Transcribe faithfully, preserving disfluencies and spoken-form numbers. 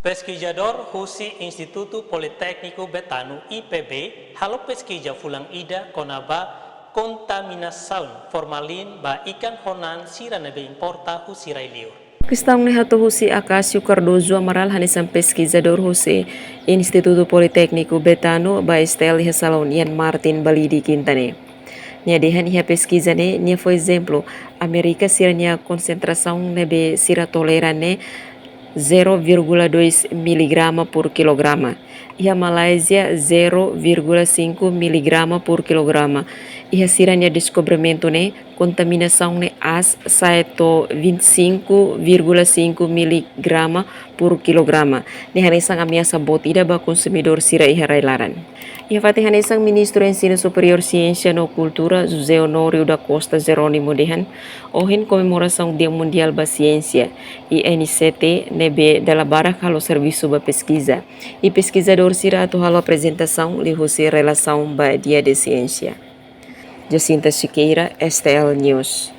Peskizadór husi Institutu Politékniku Betano, I P B, halo peskiza fulan ida kona-ba kontaminasaun formalin ba ikan honan sira ne'ebé importa husi rai-liur. Kestaun ne'e hato'o husi Acácio Cardoso Amaral, hanesan peskizadór husi Institutu Politékniku Betano ba S T L iha salaun Ian Martin Balide Quinta ne'e. Nia dehan iha peskiza ne'e, nia fó ezemplu, Amérika sira-nia konsentrasaun ne'ebé sira tolera ne'e zero vírgula dois miligrama por kilograma. Iha Malázia, zero vírgula cinco miligrama por kilograma. Iha sira-nia deskobrimentu ne'e, kontaminasaun ne'e aas sa'e to'o vinte e cinco vírgula cinco miligrama por kilograma. Ne'e hanesan ameasa boot ida ba konsumidór sira iha rai-laran. Iha fatin hanesan, Ministru Ensinu Superiór, Siénsia no Kultura, José Honório da Costa Jerónimo dehan, ohin komemorasaun Dia Mundiál ba Siénsia, I N C T, ne'ebé dala barak halo servisu ba peskiza. I peskizadór sira atu halo aprezentasaun liuhusi relasaun ba Dia de Siénsia. Jacinta Siqueira, S T L News.